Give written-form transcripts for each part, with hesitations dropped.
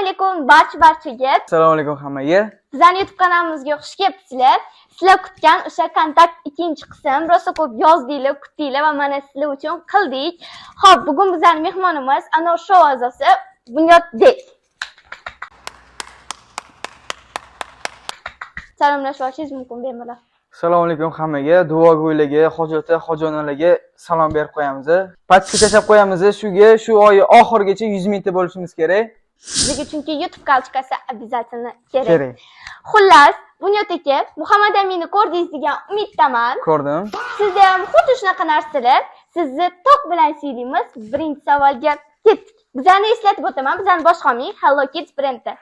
Alaykum barcha-barchaga. Assalomu alaykum hammaga. Bizning YouTube kanalimizga xush kelibsizlar. Sizlar kutgan o'sha kontakt ikkinchi qism rosa ko'p yozdinglar, kutdinglar va mana sizlar uchun qildik. Xo'p, bugun bizning mehmonimiz Anor Show a'zosi Bunyodbek. Salomlashib olishingiz mumkin bemalol. Assalomu alaykum hammaga. Duogo'ylarga, hojata, hojonalarga salom berib qo'yamiz. Подписка tashlab qo'yamiz. Shuga shu oy oxirigacha 100 mingta bo'lishimiz kerak. Bizga chunki YouTube карточка si обязательно kerak. Kerak. Xullas, Bunyod aka, Muhammad Aminni ko'rdingiz degan umiddaman. Ko'rdim. Sizda ham xuddi shunaqa narsalar. Sizni tok bilan siylaymiz. Birinchi savolga ketdik. Bizani eslatib o'taman, bizani bosh homiy Hello Kids brendi.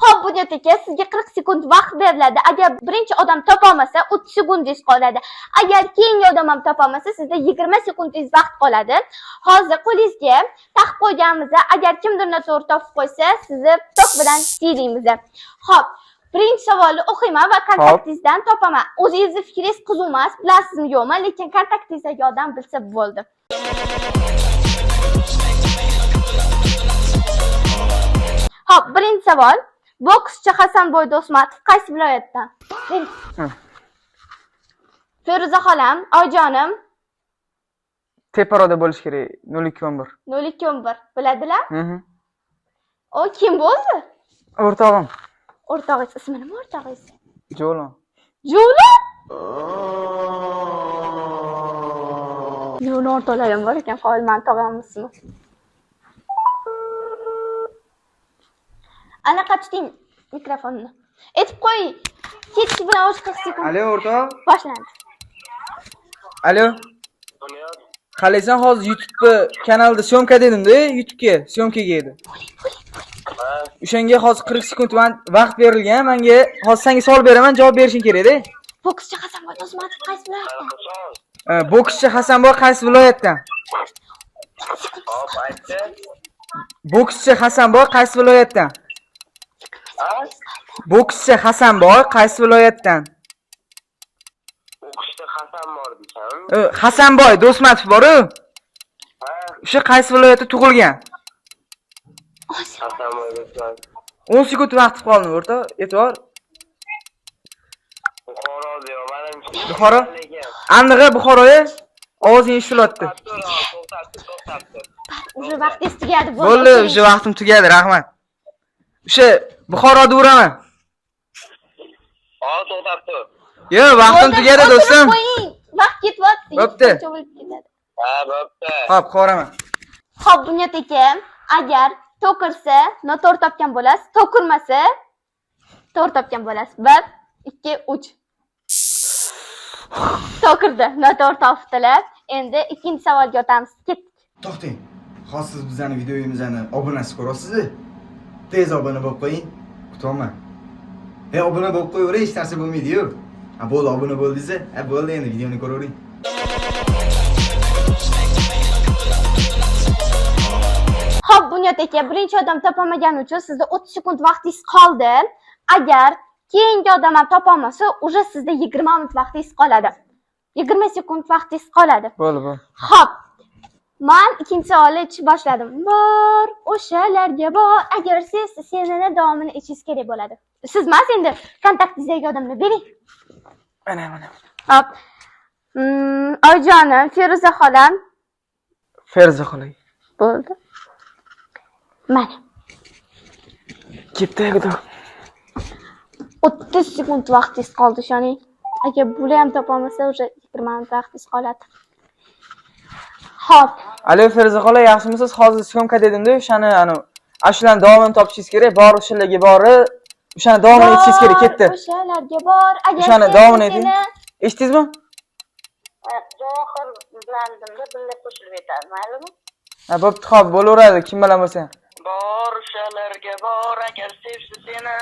Xo'p, Bunyod aka, sizga 40 sekund vaqt beriladi. Agar birinchi odam topolmasa, 30 sekundingiz qoladi. Agar keyingi odam ham topolmasa, sizda 20 sekundingiz vaqt qoladi. Hozir qo'lingizga taqib qo'yganimizda, agar kimdir noto'g'ri topib qo'ysa, sizni tok bilan siylaymiz. Xo'p, birinchi savolni o'qiyman va kontaktingizdan topaman. O'zingizni fikringiz qiziq emas, bilasizmi yo'qmi, lekin kontaktingizdagi odam bilsa bo'ldi. Xo'p, birinchi savol. Bokschi Hasanboy Do'stmatov qaysi viloyatdan? Feruza xolam, oyijonim. Teparoqda bo'lish kerak. 0211. 0211 biladilar? Mhm. O kim bo'ldi? O'rtog'im. O'rtog'ingiz ismi nima o'rtog'ingiz? Jo'lon. Jo'lon? Jo'lon o'rtoqlarim bor ekan, qoyil mani tog'am ismi. Anaqa tuting mikrofonni. Aytib qo'y. Ketish bilan o'sha 40 sekund. Alo o'rtoq. Boshlandi. Alo. Qalaysan, hozir YouTube'da kanalda syomka dedim-da, YouTube'ga, syomkaga edi. O'shanga hozir 40 sekund vaqt berilgan. Menga hozir senga savol beraman, javob berishing kerak-da. Bokschi Hasanboy Do'stmatov qaysi viloyatdan? Bokschi Hasanboy qaysi viloyatdan? Hop, aytdi. Bokschi Hasanboy qaysi viloyatdan? Bokschi Hasanboy qaysi viloyatdan? O'qishda Hasan bor desam. Hasanboy Do'stmatov bor-u. Ha, O'sha qaysi viloyatda tug'ilgan? Hasanboy desam. 10 sekund vaqt qoldi o'rtoq, e'tibor. Buxoro diyor, manimcha. Buxoro? Lekin. Anig'i Buxoroga ovozing eshitilyapti. To'xtab tur, to'xtab tur. Уже vaqtingiz tugadi. Bo'ldi, o'sha vaqtim tugadi, rahmat. O'sha Buxoroda uraman. Hop, to'xtab tur. Yo'q, vaqtim tugadi do'stim. Vaqt ketyapti. Bo'pti. Ha, bo'pti. Xo'p, qo'raman. Xo'p, Bunyod aka, agar to'kirsa, noto'g'ri topgan bo'lasiz, to'kirmasa, to'g'ri topgan bo'lasiz. 1 2 3. To'kirdi, noto'g'ri topibdilar. Endi ikkinchi savolga o'tamiz. Ketdik. To'xtang. Hozir siz bizning videomizni obunasi ko'rasiz. Tez obuna bo'lib qo'ying. Kutyapman. Obuna bo'lib qo'yavering, hech narsa bo'lmaydi-yu. Ha, bo'ldi, obuna bo'ldingiz. Ha, bo'ldi, endi videoni ko'ravering. Xo'p, Bunyod aka, birinchi odam topolmagani uchun sizda 30 sekund vaqtingiz qoldi. Agar keyingi odam ham topolmasa, уже sizda 20 minut vaqtingiz qoladi. 20 sekund vaqtingiz qoladi. Bo'ldi, bo'ldi. Xo'p. Men ikkinchi savolni aytishni boshladim. Bor, o'shalarga bor. Agar siz senini davomini aytishingiz kerak bo'ladi. Siz emas, endi kontaktingizdagi odamni bering. Mana, mana. Xo'p. Oyijonim, Feruza xolam. Feruza xola. Bo'ldi. Mana. Ketdi, xudo. 30 sekund vaqtingiz qoldi, ishoning. Agar buni ham topolmasa, уже 20 minut vaqtingiz qoladi. Xo'p. Alo Feruza xola, yaxshimisiz? Hozir syomka dedim-da, o'shani ani ashularni davomini topishingiz kerak. Bor o'shalarga bori, o'shani davomini aytishingiz kerak, ketdi. O'shalarga bor. Agar O'shani sen davomini ayting. seni Eshitdingizmi? Javohir bilandimda birga qo'shilib aytadi, maylimi? Ha, bo'pti, xo'p, bo'laveradi, kim bilan bo'lsa ham. Bor o'shalarga bor, agar sevsa seni,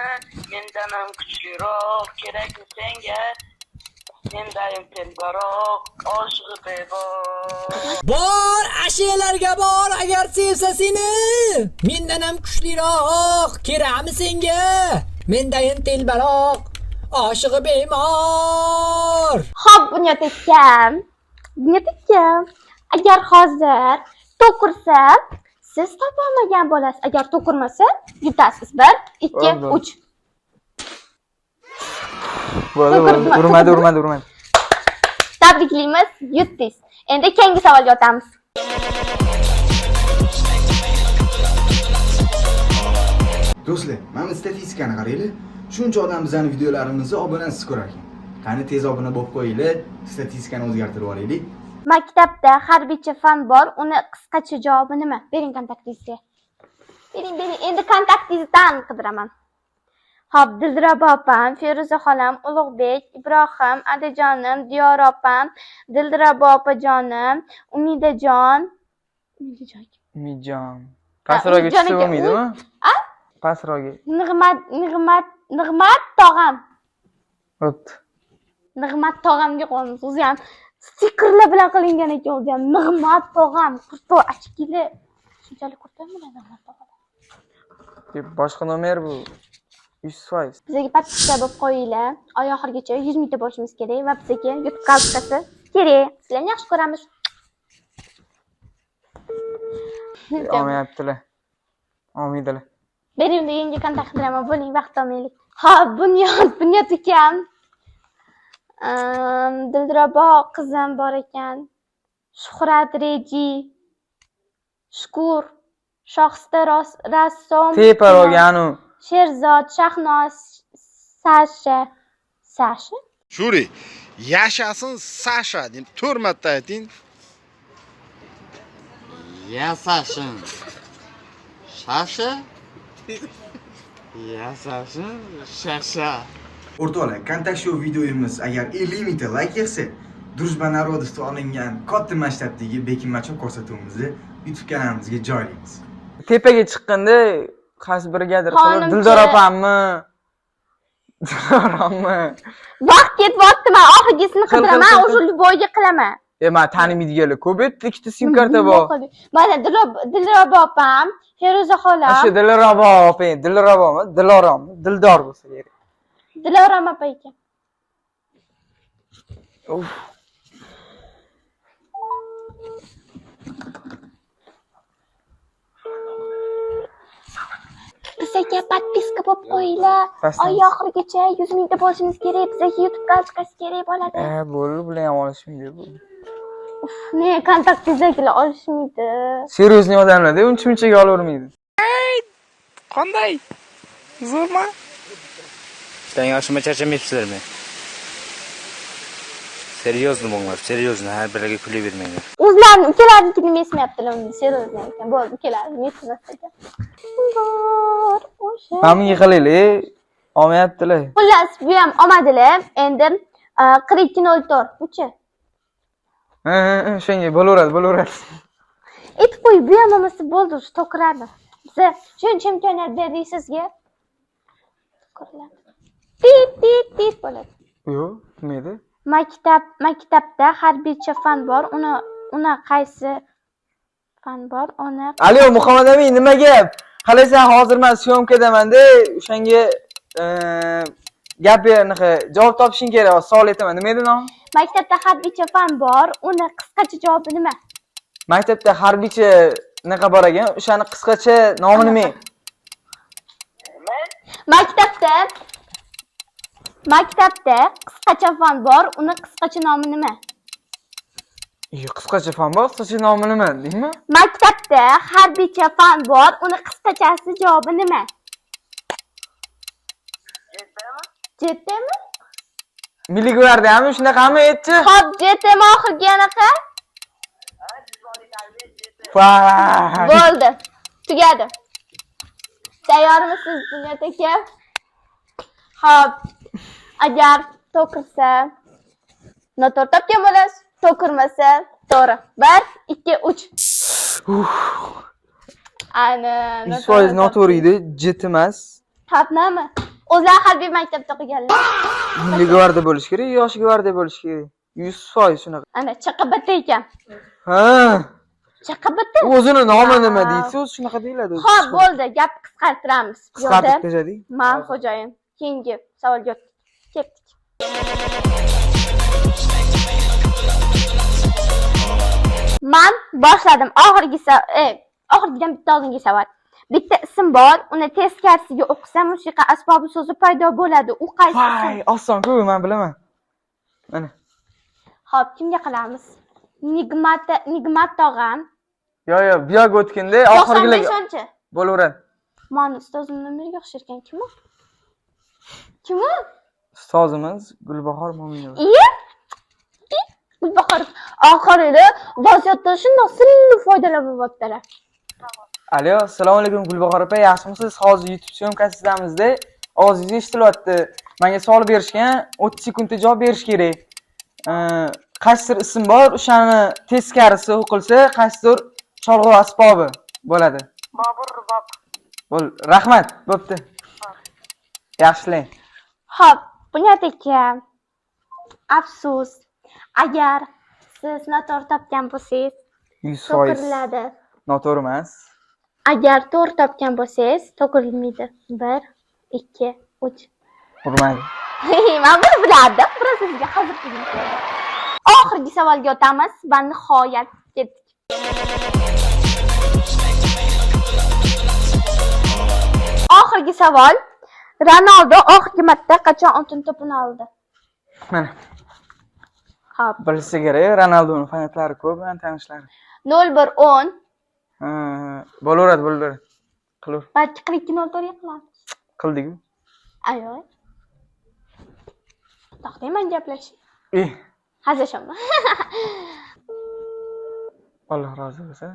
mendan ham kuchliroq kerakmi senga? Mendayam telbaroq, oshig'i bebor. Bor ashalarga bor, agar sevsa seni, mendan ham kuchliroq kerakmi senga? Mendayin telbaroq, oshig'i bemor. Xo'p, Bunyod akam. Bunyod akam, agar hozir To'kirsa, siz topolmagan bo'lasiz. Agar to'kirmasa, yutasiz. 1, 2, Bo'ldi. 3. Bo'ldi, bo'ldi. To'kirma, Urmadi, to'kirma. urmadi, urmadi. Tabriklaymiz, yutdingiz. Endi keyingi savolga o'tamiz. Do'stlar, mana bu statistikani qaranglar. Shuncha odam bizani videolarimizni obunasiz ko'rar ekan. Qani, tez obuna bo'lib qo'yinglar, statistikani o'zgartirib olaylik. Maktabda harbiycha fan bor, uni qisqacha javobi nima? Bering kontaktingizga. Bering, bering. Endi kontaktingizdan qidiraman. Xo'p, Dilrabo opam, Feruza xolam, Ulug'bek, Ibrohim, Adajonim, Diyora opam, Dilrabo opajonim, Umidajon. Umidajon kim? Umidjon. Pastroqga Umidjon tushsa aka, bo'lmaydimi? A? Pastroqga. Nig'mat, Nig'mat, Nig'mat tog'am. Bo'pti. Nig'mat tog'amga qo'yamiz. O'zi ham stikerlar bilan qilingan ekan o'zi ham. Nig'mat tog'am, крутой, ochkili. Shunchalik крутой mi Nig'mat tog'am? Deb boshqa nomer bu. 100%. Bizga подписка bo'lib qo'yinglar. Oy oxirigacha 100 mingta bo'lishimiz kerak va bizga YouTube галочка si kerak. Sizlarni yaxshi ko'ramiz. Olmayaptilar. Olmaydilar. Bering unda, yangi kontakt qilaman. Bo'ling, vaqt olmaylik. Ha, Bunyod, Bunyod ukam. Dilrabo qizim bor ekan. Shuhrat Reji. Shukur. Shohista rassom. Teparoqga anu. Sherzod, Shahnoz, Sasha. Sasha? Shuri, yashasin Sasha deb 4 marta ayting. Yasashin. Shasha. Yasashin. Shasha. O'rtoqlar, kontakt show videomiz agar 50 mingta layk yig'sa, Дружба народов da olingan katta masshtabdagi bekinmachoq ko'rsatuvimizni YouTube kanalimizga joylaymiz. Tepaga chiqqanda qaysi birigadir qilib Xonimcha. Dildor opammi? Dildorammi? Vaqt ketyapti, man oxirgisini Qil, qil, qidiraman, qil, o'sha qil. любой ga qilaman. E, man tanimaydiganlar ko'p edi, ikkita sim karta bor. Mana Dilrobo opam, Feruza xolam, Shu Dilrabo opang, Dilrabomi? Dilorommi? Dildor bo'lsa kerak. Dilorom opa ekan. Uf. Bizga подписка bo'lib qo'yinglar. Pastdan. Oy oxirigacha 100 mingta bo'lishimiz kerak. Bizga YouTube галочка si kerak bo'ladi. E, bo'ldi, bular ham olishmaydi bu. Uf, ne kontaktingizdagilar olishmaydi. Серьезный odamlar-da, uncha munchaga olavermaydi. Qanday? Zo'rmi? Ishdan yoshima charchamayapsizlarmi? Серьезно bo'linglar, серьезно, har biriga kulavermanglar. O'zlarini ukalarnikini nima esmayaptilar uni, серьезно ekan. Bo'ldi, ukalari yetmas ekan. Bor o'sha. Mana bunga qilaylik, olmayaptilar. Xullas, bu ham olmadilar. Endi 42.04. Buchi. Ha, ha, ha, o'shanga bo'laveradi, bo'laveradi. Aytib qo'y, bu ham olmasa bo'ldi, o'sha to'kiradi. Biza shuncha imkoniyat berdik sizga. To'kiriladi. Tip tip tip bo'ladi. Yo'q, nima edi? Maktabda harbiycha fan bor. Uni qaysi fan bor? Uni Alo, Muhammad Amin, nima gap? Qalaysan, hozir men съёмка daman-da, o'shanga gap anaqa javob topishing kerak, hozir savol aytaman. Nima edi nomi? Maktabda harbiycha fan bor. Uni qisqacha javobi nima? Maktabda harbiycha anaqa bor ekan, o'shani qisqacha nomi nima? Maktabda qisqacha fan bor. Uni qisqacha nomi nima? Yo'q, qisqacha fan bor, qisqacha nomi nima, deymi? Maktabda harbiycha fan bor. Uni qisqachasi javobi nima? JTmi? Milliy gvardiyami, shunaqami aytchi? Xo'p, JTmi oxirgi anaqa? Voy. Bo'ldi. Tugadi. Tayyormisiz, Bunyod aka? Xo'p. Agar to'kirsa, noto'g'ri topgan bo'lasiz, to'kirmasa, to'g'ri. 1, 2, 3. Ana, 100% noto'g'ri edi, JT emas. Xo'p, nima? O'zlari harbiy maktabda o'qiganlar. Milliy gvardiya bo'lishi kerak, yosh gvardiya bo'lishi kerak. 100% shunaqa. Ana, ChQBT ekan. Ha. ChQBT. O'zini nomi nima deysiz, o'zi shunaqa deyiladi. o'zi. Xo'p, bo'ldi, gap qisqartiramiz. Bu Qisqartirib yerda tashladik. Man xo'jayin. Keyingi savolga o'tdik. Ketdik. Man boshladim. Oxirgisi, oxirgidan bitta oldingi savol. Bitta ism bor, uni teskarisiga o'qisa musiqa asbobi so'zi paydo bo'ladi. U qaysi ism? Voy, oson-ku, men bilaman. Mana. Xo'p, kimga qilamiz? Nigmat, Nigmat tog'am. Yo, bu yoqqa o'tganda oxirgilarga 95-chi. Bo'laveradi. Mani ustozim nimaga o'xshar ekan? Kim u? Kim u? Ustozimiz Gulbahor Mo'minova. Iya. Gulbahor oxirida vaziyatdan shundoq silliq foydalanyaptilar. Alo, assalomu alaykum, Gulbahor opa, yaxshimisiz? Hozir YouTube съёмка sidamizda. Ovozingiz eshitilyapti. Menga savol berishgan, 30 sekundda javob berish kerak. Qaysidir ism bor, o'shani teskarisi o'qilsa, qaysidir cholg'u asbobi bo'ladi. Bobur rubob. Bo'l, rahmat, bo'pti. Yaxshilang. Xo'p, Bunyod aka. Afsus. Agar siz noto'g'ri topgan bo'lsangiz, 100%. to'kiriladi. Noto'g'ri emas. Agar to'g'ri topgan bo'lsangiz, to'kirilmaydi. 1, 2, 3. Urmaydi. Men buni bilardim. Biroz sizga hozir qilgim keldi. Oxirgi savolga o'tamiz va nihoyat ketdik. Oxirgi savol. Ronaldo oxirgi marta qachon oltin to'pini oldi? Mana. Xo'p. Bilsa kerak, Ronaldoning fanatlari ko'p, meni tanishlarim. 0 1 10. Ha, bo'laveradi, bo'laveradi. Qilaver. Balki 42 0 to'g'ri qilamiz. Qildik-ku. Ayoy. To'xtang, man gaplashing. Hazillashaman. Alloh rozi bo'lsin.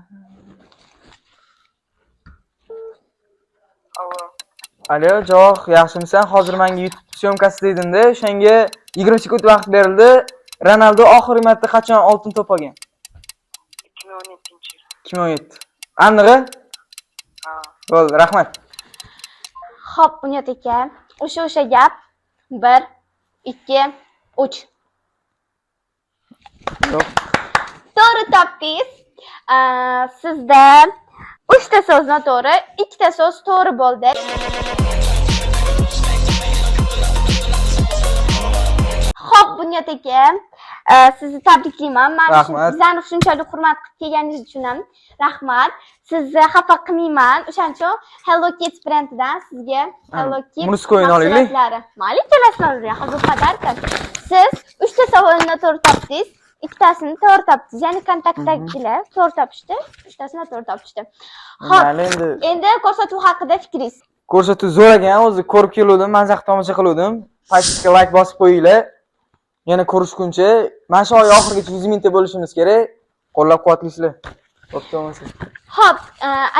Alo. Alo, Javoh, yaxshimisan? Hozir menga YouTube съёмка si dedimda, o'shanga 20 sekund vaqt berildi. Ronaldo oxirgi marta qachon oltin to'p olgan? 2017 yil. 2017. Anig'i? Ha. Bo'ldi, rahmat. Xo'p, Bunyod aka, o'sha gap. 1, 2, 3. Yo'q. To'g'ri topdingiz. Sizda 3 ta so'z noto'g'ri, 2 ta so'z to'g'ri bo'ldi. Xo'p, Bunyod aka, sizni tabriklayman. Mani Rahmat. Bizani shunchalik hurmat qilib kelganingiz uchun ham rahmat. Sizni xafa qilmayman. O'shaning uchun Hello Kids brendidan sizga Hello Kids Мужской ni olaylik. mahsulotlari. Mayli, ikkalasini olaylik. Hozir подарка. Siz 3 ta savolni noto'g'ri topdingiz, ikkitasini to'g'ri topdingiz. Ya'ni kontaktdagilar to'g'ri topishdi, uchtasini noto'g'ri topishdi. Xo'p, Mayli endi. Endi ko'rsatuv haqida fikringiz. Ko'rsatuv zo'r ekan, o'zi ko'rib keluvdim, maza qilib tomosha qiluvdim. Pastga like bosib qo'yinglar. Yana ko'rishguncha, mana shu oy oxirigacha 100 mingta bo'lishimiz kerak. Qo'llab-quvvatlaysizlar. Bo'pti bo'lmasa. Xo'p,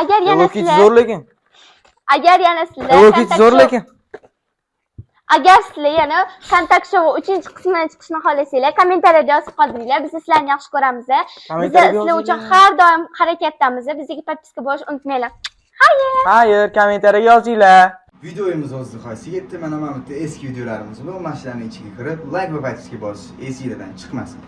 agar yana Hello Kitty sizlar zo'r lekin. Agar yana sizlar Hello Kitty kontakt zo'r show- lekin. Agar sizlar yana kontakt show 3-qismini chiqishini xohlasanglar, kommentariyada yozib qoldiringlar. Biz sizlarni yaxshi ko'ramiz. Biz Kommentariyada sizlar uchun yozinglar. har doim harakatdamiz. Bizga подписка bo'lishni unutmanglar. Xayr. Xayr, kommentariyaga yozinglar. Videomiz o'z nihoyasiga yetdi. Mana bu yerda eski videolarimiz bor. Mana shularning ichiga kirib, like va подписка bosish esingizdan chiqmasin.